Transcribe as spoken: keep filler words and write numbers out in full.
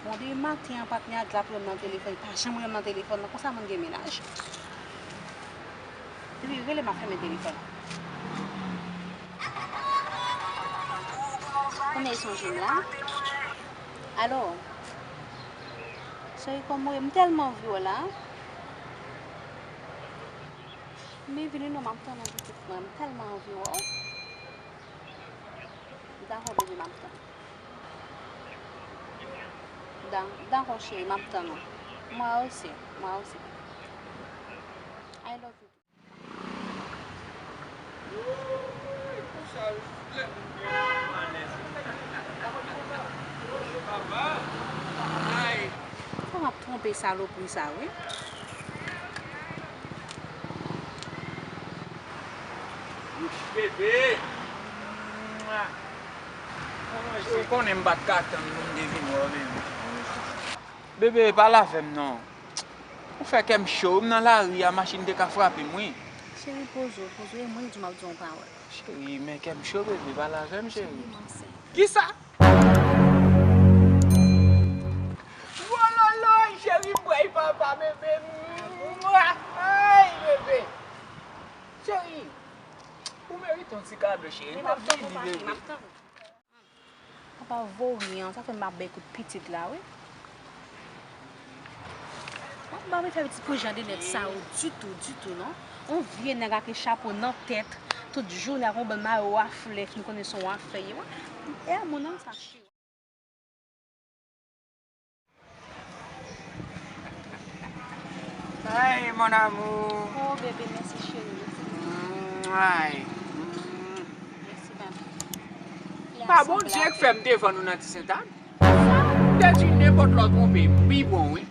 Bon, depi maten an, patnè a di l ap rele m nan telefòn, li pa janm rele m nan telefòn nan, konsa moun gen mennaj. Depi rele m ap fèmen telefòn. Kounye a li sonje m la. Alo. Cheri, kòman w ye? M tèlman anvi w la. Men vini non, m ap tann ou pitit mwen. M tèlman anvi wè w. Dakò, bebe, m ap tann. Da-, dakò, cheri, m ap tann ou. Mwen osi, mwen osi. I love you. Fò m ap twonpe salopri sa, wi. Bebe. Ou konnen m pa t ka tann pou m te vin wè w, bebe. Bebe, pale avè m non. Ou fè kè m cho, wi, m nan lari a, machin te ka frape m, wi. Cheri, poze w, poze w, e mwen ki di w m ap di w yon pawòl. Cheri, men kè m cho, bebe, pale avè m, cheri. Cheri, m ansent. Kisa? Wololoy, cheri, m pray papa, bebe. Mwa! Ay, bebe. Cheri, ou merite yon ti kado, cheri. M ap vini, bebe. Papa voryen an, sa fè m ap bay kout pitit la, wi. Mwen pa vle fè pitit pou jan de nèg sa yo ditou, ditou, non. On vye nèg ak yon chapo nan tèt, tout jounen ak yon bann mayo a flè, fin konnen se yon afè ye, wi. E a moun nan sa cheri. Ay, mon amour. Oh, bebe, mèsi, cheri. Mm, ay. Mm. Mèsi, bebe. Pa Bondye k fè m te vann ou nan ti Sentàn. M te di nenpòt lòt twonpe m pi bon, wi.